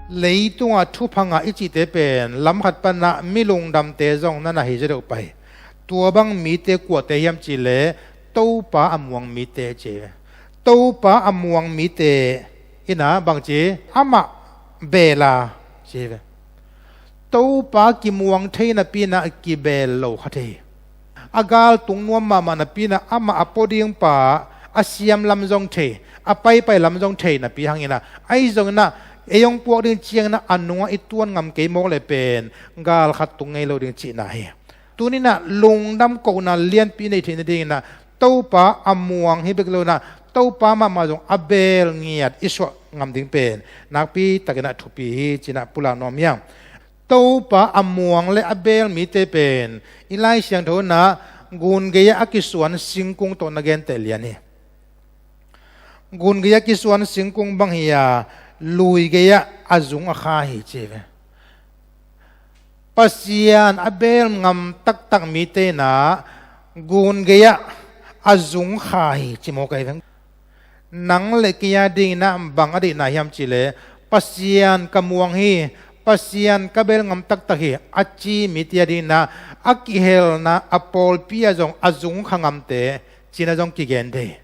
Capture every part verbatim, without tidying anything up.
Leitungah thupha ngah i cihte pen lamkhat panah mi lungdamte zong na na hi zaw deuh pai. Tua bang mite kuate hiam cihleh Topa a muang mite ci hi ve. Topa a muang mite inah bangci amah beel a ci hi ve. Topa kimuang thei napi inah kibeel lo kha thei hi. A galtung nuam mahmah napi inah amah a pua ding pa a siam lam zong thei, a paipai lam zong thei napi hang inah, ahi zong inah ei hong puak ding ciang inah a nungah i tuan ngam kei mawk leh pen gal khat tung ngei lo ding cihna hi. Tuni inah lungdam kohna lianpi i neih theih nading inah Topa a muang hi bek lo inah Topa mahmah zong a beel ngiat i suah ngam ding pen nakpi tak inah thupi hi ci inah pulak nuam hi hang. Topa a muang le a beel mite pen i Lai Siangtho inah gun gei-ah a kisuan singkung tawh na genteh lian hi. Gun gei-ah a kisuan singkung bang hi a, lui gei-ah a zung a kha hi ci hi ve. Pasian a beel ngam taktak mite inah gun gei-ah a zung kha hi ci mawk ahi ve. Nang le kei a ding inah bang a deihna hiam cihleh Pasian ka muang hi, Pasian ka beel ngam taktak hi a ci mite a ding inah a kihelna a pawlpi ah zong a zung kha ngamte ci inah zong kigen thei hi.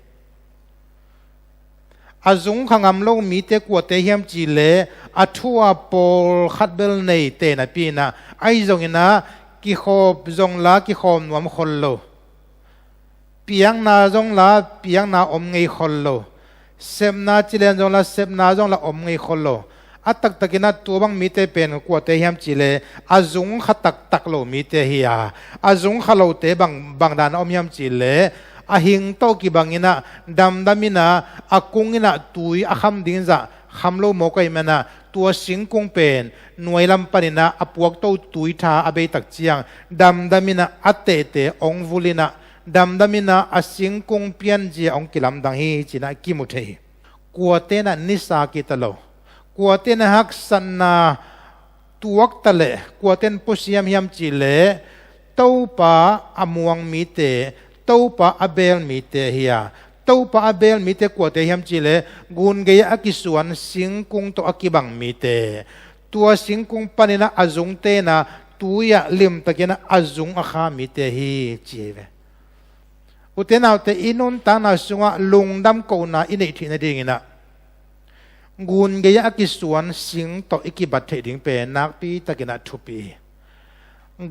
A zung kha ngam lo mite kuate hiam cihleh a thu a pawlkhat bel neite napi inah, ahi zong inah kikhawm zong la kikhawm nuam khol lo. Piakna zong la piakna om ngei khol lo. Sepna ci lian zong la sepna zong la om ngei khol lo. A taktak inah tua bang mite pen kuate hiam cihleh a zung kha taktak lo mite hi a, a zung kha lote bang, bang dan a om hiam cihleh a hing tawh kibang inah damdam inah a kung inah tui a kham ding zah kham lo mawk ahih man inah tua singkung pen nuai lam pan inah a puakto tui tha a bei tak ciang damdam inah a tehte hong vul inah damdam inah a singkung pianzia hong kilamdang hi ci inah kimu thei hi. Kuate inah nisa kita lo, kuate inah haksatna tuak ta leh kuate in pusiam hiam cihleh Topa a muang mite, Topa a beel mite hi a, Topa a beel mite kuate hiam cihleh gun gei-ah a kisuan singkung tawh a kibang mite, tua singkung pan inah a zungte inah tui ah limtak inah a zung a kha mite hi ci hi ve. Ute naute, i nuntakna sungah lungdam kohna i neih theih nading inah gun gei-ah a kisuan sing tawh i kibat theih ding pen nakpi tak inah thupi hi.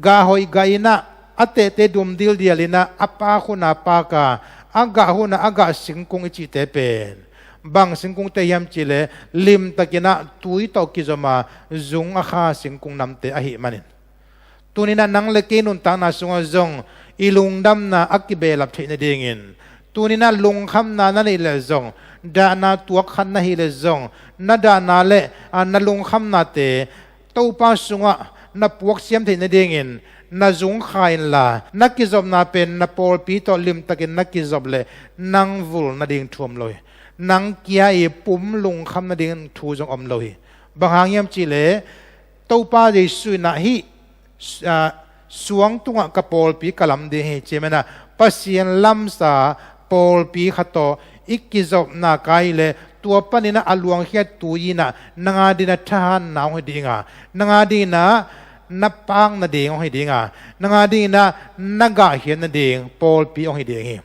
Gah hoih gah inah a tehte dum dildial inah a paak hun a paak a, a gah hun a a gah singkung i cihte pen bang singkungte hiam cihleh limtak inah tui tawh kizom a zung a kha singkung namte ahih manin. Tuni inah nang le kei nuntakna sungah zong i lungdamna a kibehlap theih nadingin, tuni inah lungkhamna na neih leh zong, dahna tuak khat na hih leh zong, na dahna le, a, na lungkhamnate Topa sungah na puaksiam theih nadingin na zung kha inla, na kizopna pen na pawlpi tawh limtakin na kizop leh nang vul nading thu om lo hi. Nang kia i pum lungkham nading thu zong om lo hi. Bang hang hiam cihleh Topa Jesuh inah hih, a, suang tungah ka pawlpi ka lam ding hi ci hi man inah Pasian lamsa pawlpi khat tawh i kizopna kai leh tua pan inah a luangkhia tui inah nang a ding inah thahatna hong hi ding a, nang a ding inah na paak nading hong hi ding a, nang a ding inah na gahkhiat nading pawlpi hong hi ding hi.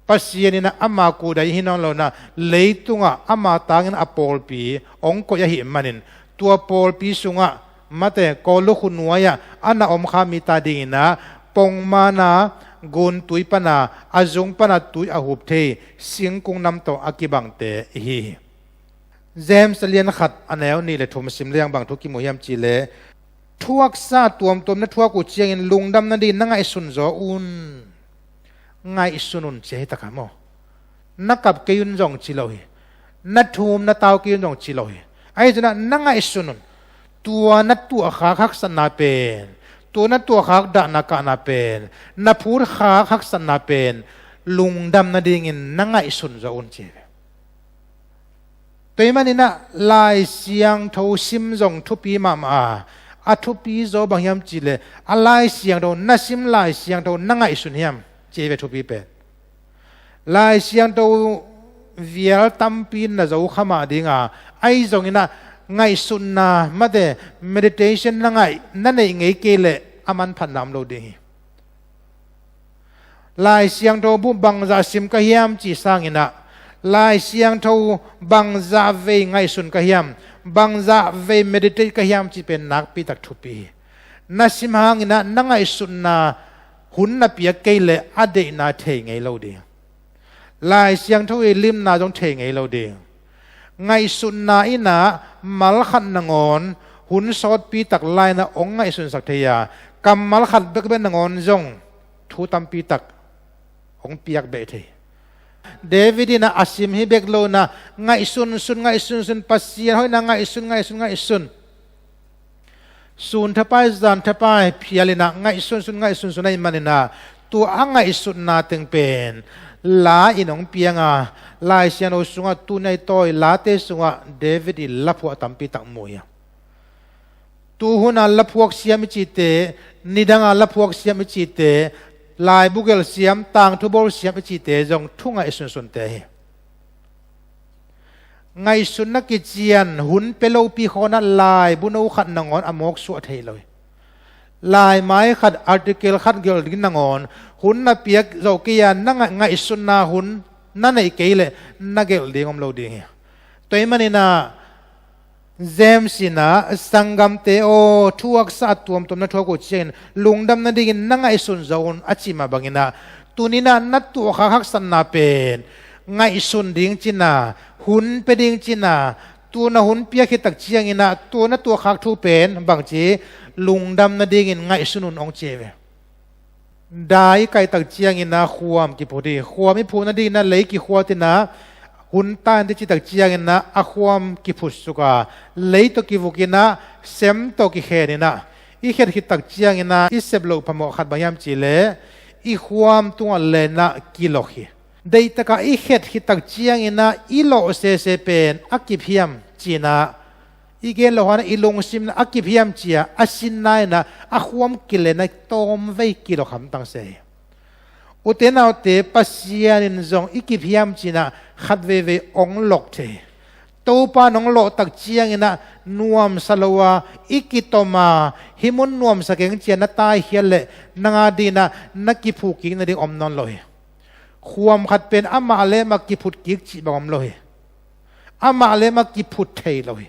Pasian inah ama kudai hi nawn lo inah leitungah ama tangin a pawlpi hong koih ahih manin tua pawlpi sungah mate Kawl lukhu nuai-ah a na om kha mite a ding inah pongman a, gun tui pan a, a zung pan a tui a hup thei singkung nam tawh a kibangte i hi hi. James a lian khat a neu nih le thum sim leng bang thu kimu hiam cihleh, thuaksa tuamtuam na thuak uh ciangin lungdam nading na ngaihsun zaw un. Ngaihsun un ci hi tak a maw. Na kap kei un zong ci lo hi. Na thum na tau kei un zong ci lo hi. Ahi zongin na ngaihsun un. Tua na tuahkhak haksatna pen, tua na tuahkhak dahna kahna pen, na phutkhak haksatna pen lungdam nadingin na ngaihsun zaw un ci hi. Tua ahih manin ah Lai Siangtho sim zong thupi mahmah a, a thupi zaw bang hiam cihleh a Lai Siangtho, na sim Lai Siangtho na ngaihsun hiam ci hi ve thupi pen. Lai Siangtho vial tampi na zo kha mah ding a, ahi zongin ah Ngaihsutna mate, meditation na ngaih, na neih ngei kei leh a manphatna om lo ding hi. Lai Siangtho bu bangzah sim ka hiam cih sanginah, Lai Siangtho bangzah vei ngaihsun ka hiam, bangzah vei meditate ka hiam cih pen nakpitak thupi hi. Na sim hanginah na ngaihsutna hun na piak kei leh a deihna thei ngei lo ding. Lai Siangtho i limna zong thei ngei lo ding. Ngaihsutna innah mal khat nangawn hun sawtpi tak lai-inah hong ngaihsunsak thei a, kammal khat bekbek nangawn zong thu tampi tak hong piak beh thei. David innah a sim hi bek lo inah ngaihsunsun, ngaihsunsun, Pasian hoihna ngaihsun, ngaihsun, ngaihsun. Sun thapai, zan thapai phialinah ngaihsunsun, ngaihsunsun ahih maninah tua a ngaihsutna teng pen la in hong pianga, Lai Siangtho sungah tuni a i tawi late sungah David i laphuah tampi tak mu hi. Tuhuna laphuak siam i cihte, nidanga laphuak siam i cihte, laibu gelh siam, tangthu bawl siam i cihte zong thu ngaihsunsunte hi. Ngaihsutna kician hun pia lopi khawnah laibu no khat nangawn a mawk suah thei lo hi. Laimai khat, article khat gelh ding nangawn hun na piak zo kei a, na ngaih, ngaihsutna hun na neih kei leh na gelh ding om lo ding hi. Tua ahih maninah James innah, sanggamte aw, thuaksa a tuamtuam na thuak uh ciangin lungdam nadingin na ngaihsun zo un, a cih mah banginah tuninah na tuahkhak haksatna pen ngaihsun ding cina, hun pia ding cina, tua na hun piak khit tak cianginah tua na tuahkhak thu pen bangci, lungdam nadingin ngaihsun un, hong ci hi ve. Da i kaih tak cianginah khuam kiphut hi. Khuam i phut nadinginah lei kikhuat inah hun ta in ti cih tak cianginah a khuam kiphut suk a, lei tawh kivuk inah sem tawh kikhen inah i khet khit tak cianginah i sep loh phamawh khat bang hiam cihleh i khuam tungah lenah kilok hi. Deihtakah i khet khit tak cianginah i lawh sese pen a kip hiam cinah i gen loh hanah i lungsim inah a kip hiam cia a sinna inah a khuam kilenah tawmvei kilok hamtang se hi. Ute naute, Pasian in zong i kip hiam cinah khat veivei hong lok thei hi. Topa in hong lawh tak cianginah nuamsa lo a, i kitom a, hih mun nuamsa keng cia na taikhiat leh nang a dinah na kiphuk kik nading om nawn lo hi. Khuam khat pen amah le amah kiphut kik cih bang om lo hi. Amah le amah kiphut thei lo hi.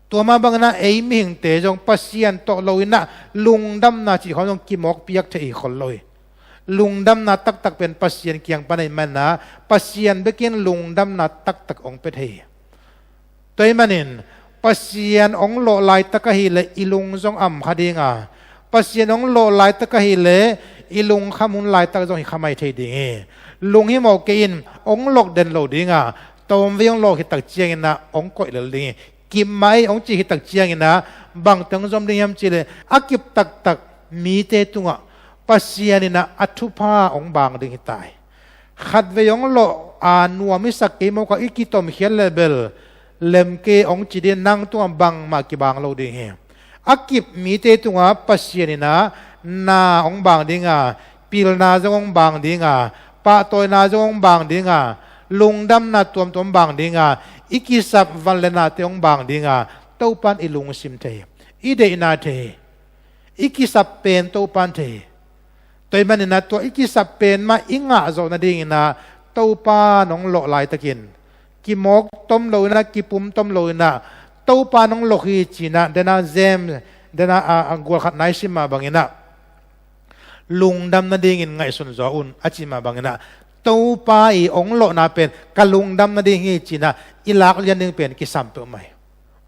Tua mah banginah ei mihingte zong Pasian tawh loinah lungdamna cih khawng zong kimawk piak thei hi khol lo hi. Lungdamna taktak pen Pasian kiang pan ahih maninah Pasian bekin lungdamna taktak hong pia thei hi. Tua ahih manin Pasian hong lawh laitak ahileh i lung zong am kha dinga, Pasian hong lawh laitak ahileh i lungkham hun laitak zong hi kha mai thei ding hi. Lunghimawh kei in, hong lok den lo dinga, tawmvei hong lawh khit tak cianginah hong koih lel ding hi. Kip mah ei hong cih khit tak cianginah bangte hong zom ding hiam cihleh a kip taktak mite tungah Pasian inah a thupha hong bang ding hi ta hi. Khatvei hong lawh a nuam i sak kei mawk a, i kitomkhiat leh bel lem kei hong ci ding, nang tungah bangmah kibang lo ding hi. A kip mite tungah Pasian inah na hong bang dinga, pilna zong hong bang dinga, pahtawina zong hong bang dinga, lungdamna tuamtuam hong bang dinga, i kisap van le nate hong bang dinga, Topa in i lungsim thei hi. I deihna thei hi. I kisap pen Topa in thei hi. Tua ahih maninah tua i kisap pen mah i ngah zawh nadinginah Topa in hong lawh laitakin kimawk tom loinah, kipum tom loinah Topa in hong lok hi cinah, dena James, dena a, a gual khat nai sim mah banginah lungdam nadingin ngaihsun zaw un, a cih mah banginah Topa i hong lawhna pen ka lungdam nading hi cinah i lak lian ding pen kisam peuhmah hi.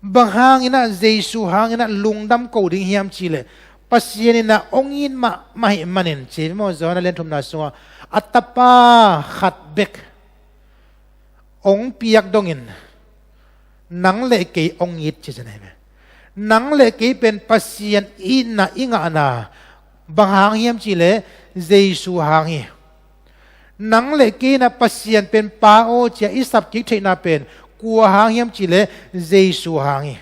Bang hanginah Jesu hanginah lungdam ko ding hiam cihleh Pasian inah hong it mahmah ahih manin, ci maw, Johan a lian thumna sungah a tapa khat bek hong piak dongin nang le kei hong it ci zen ahi ve. Nang le kei pen Pasian itna i ngahna bang hang hiam cihleh Jesu hang hi. Nang le kei inah Pasian pen Pa aw cia i sap kik theihna pen kua hang hiam cihleh Jesu hang hi.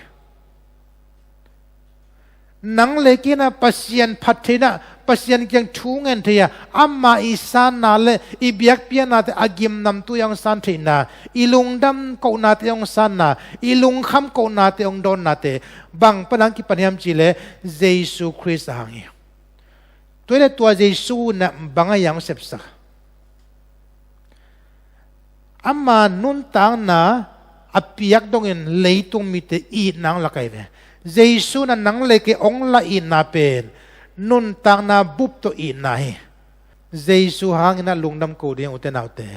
Nang le kei in ah Pasian phat theihna, Pasian kiang thu ngen thei a, ama i sanna le i biakpiaknate a gimnamtui a hong san theihna, i lungdam kohnate a hong sanna, i lungkham kohnate a hong dawnnate bang pan a hong kipan hiam cih leh Jesu Khrist a hang hi. Tua hi leh tua Jesu in ah bang a hong sepsak? Ama nuntakna a piak dongin leitung mite itna hong lak ahi ve. Jesu in ah nang le kei hong lah itna pen nuntakna bup tawh itna hi. Jesu hangin ah lungdam ko ding, ute naute.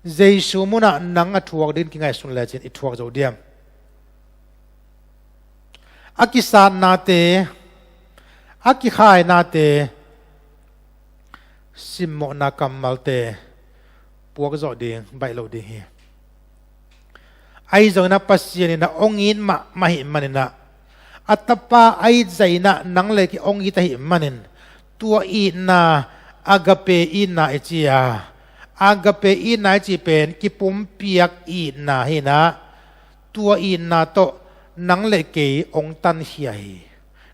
Jesu munah nang a thuak dingin kingaihsun lecin i thuak zo diam? A kisatnate, a kikhainate, simmawhna kammalte puak zawh ding, baih lo ding hi. Ahi zongin ah Pasian in ah hong it mahmah ahih manin ah, a Tapa a it zah in ah nang le kei hong it ahih manin, tua itna agape itna i ci a, agape itna i cih pen kipumpiak itna hi in ah, tua itna tawh nang le kei hong tankhia hi.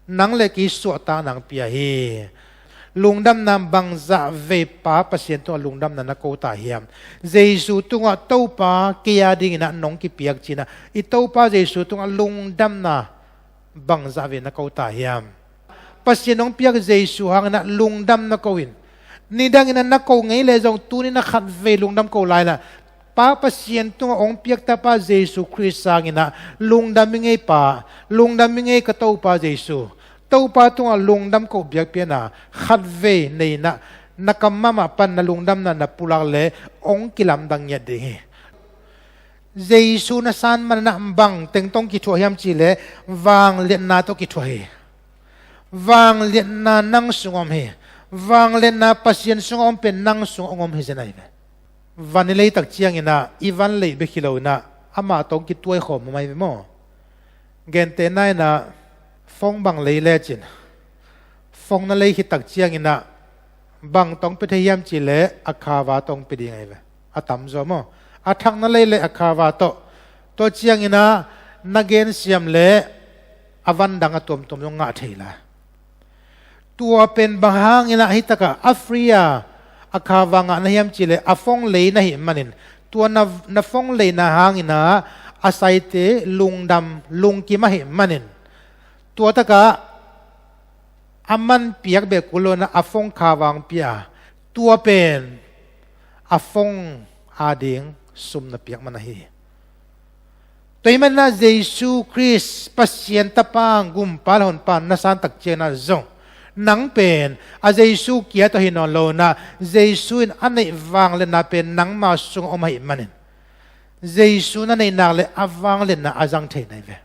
Nang le kei suahtakna hong pia hi. Lungdamna bangzah vei Pa Pasian tungah lungdamna na ko ta hiam? Jesu tungah, Topa, kei a dingin ah nong kipiak ci in ah, i Topa Jesu tungah lungdamna bangzah vei na ko ta hiam? Pasian hong piak Jesu hangin ah lungdam na ko in. Nidangin ah na ko ngei leh zong tuni in ah khatvei lungdam ko lai in ah, Pa Pasian tungah hong piak Tapa Jesu Khrist hangin ah lungdam ing ei Pa, lungdam ing ei ka Topa Jesu. Topa tungah lungdam ko biakpiakna khatvei nei in ah, na kam mahmah pan na lungdamna na pulak leh hong kilamdang ngiat ding hi. Jesu na san manin ah bang teng tawh kithuah hiam cih leh vangliatna tawh kithuah hi. Vangliatna nang sungah om hi. Vangliatna Pasian sungah om pen nang sungah hong om hi zen ahi ve. Van i lei tak ciangin ah i van leih bek hi lo in ah amah tawh kituai khawm om ahi ve maw? Gentehna in ah phone bang lei lecin, phone na lei khit tak ciangin ah bang tawh pia thei hiam cih leh a cover tawh pia ding ahi ve. A tamzaw maw? A thak na lei leh a cover tawh. Tua ciangin ah na gensiam leh a van dang a tuamtuam zong ngah thei lai. Tua pen bang hangin ah hi takah a free a, a cover ngah na hiam cih leh a phone lei na hih manin, tua na, na phone leina hangin ah a saite lungdam lungkim ahih manin, tua takah a man piak bek kul lo in ah a phone cover hong pia a, tua pen a phone ading sum na piak man ahi hi. Tua ahih manin ah Jesu Khrist, Pasian Tapa, Gumpa le Honpa na san tak ciangin ah zong, nang pen a Jesu kia tawh hi nawn lo in ah, Jesu in a neih vangliatna pen nangma sungah om ahih manin, Jesu na neih nak leh a vangliatna a zang thei na hi ve.